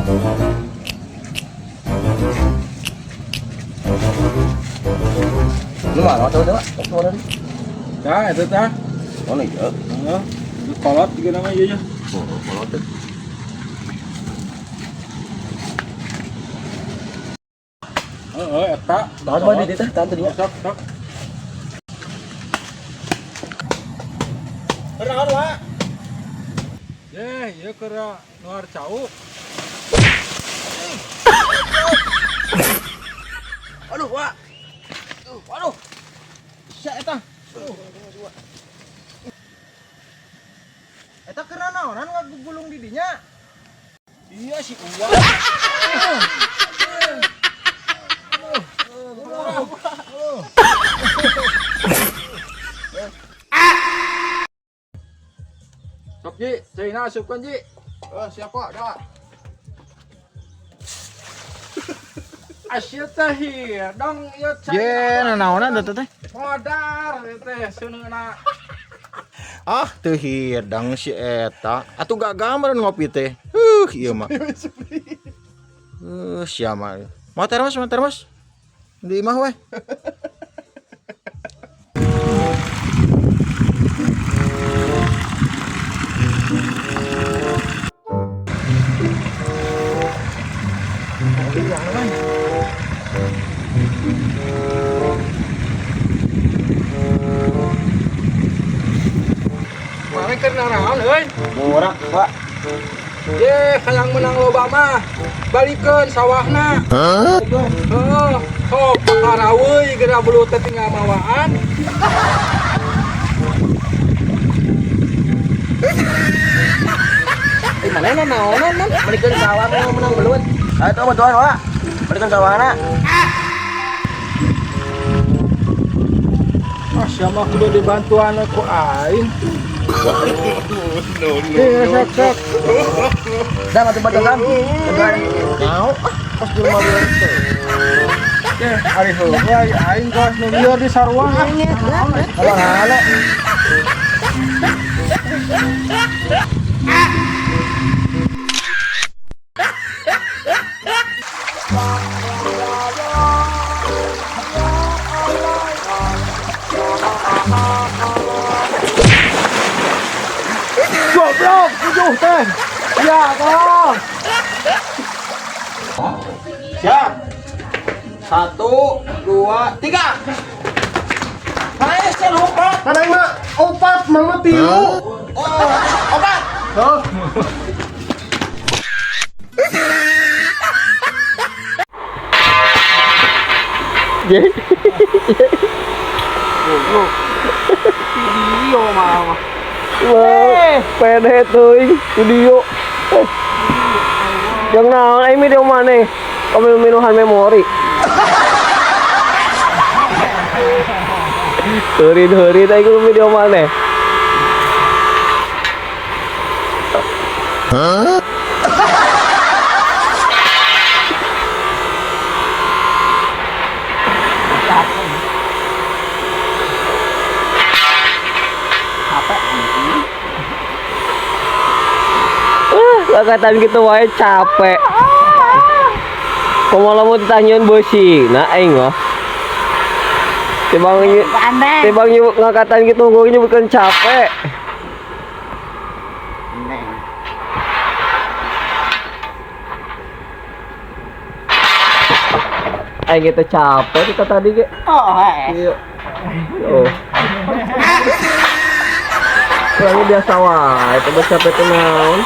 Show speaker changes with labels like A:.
A: Lu mah tahu tahu tahu tahu.
B: Ya, itu tah.
A: Oh iya.
B: Heeh. Kolot juga nama ieu nya.
A: Oh, kolot.
B: Heeh, eta.
A: Tahan mah di teh, tahan tadinya.
B: Sok, sok. Naon, Wak? Ye, ieu keur nuar cau.
A: Aduh, Wak. Aduh. Sia eta.
C: Eta keur naonan ngagugulung di dinya?
A: Iya si Uwa.
B: Sok Ji, caina asupkeun Ji.
C: Eh, siapa? Dah.
B: Asyik teh hidung ieu cai.
C: Ye, nanaonan eta teh?
B: Modar ieu teh seuneuna.
C: Ah, teu hidang si eta. Atuh gak meureun ngopi teh. Ieu mah. Sia mah. Mau termos, mau termos. Di imah weh.
B: Mane keur naraon euy?
A: Borak, Pak.
B: Ye, hayang menang loba mah. Balikeun sawahna. Heeh. Sok pakaraeuy geura belut teh tinggal mawaan.
A: Eh, mana naonan, Man? Balikeun sawah mau menang belut. Ayo tuh bantuan, Wak. Balikeun sawahna.
B: Ah, siapa kudu dibantuan ku aing. No, no, no. Sok, sok.
A: Dah bantu bantu kan. Bantuan.
C: Mau ah, pas di rumah belut teh.
B: Ye, ari heueuh aing geus nu lieur di sarua.
A: Kalau halo.
B: Goblok, tujuh teh. Ya, tolong.
C: Siap. 1, 2, 3. Hai, saya lupa.
D: Kadang mah opat, mama tilu.
C: Oh, opat.
D: Oh.
B: Video mah.
E: Wah, pede teuing video. Yang naon aing video maneh? Kamu minuhan memori. Heurin-heurin aing kudu video maneh. Hah? Kakatan gitu wae capek. Kumaha lamun ditanyaeun beusi, nah aing mah. Timbang timbang nyebut ngakatan gitu gue nyebutkan capek. Aing gitu capek kita tadi ge.
A: Oh,
E: iya. Oh. Orangnya biasa wae, coba capek teh naon.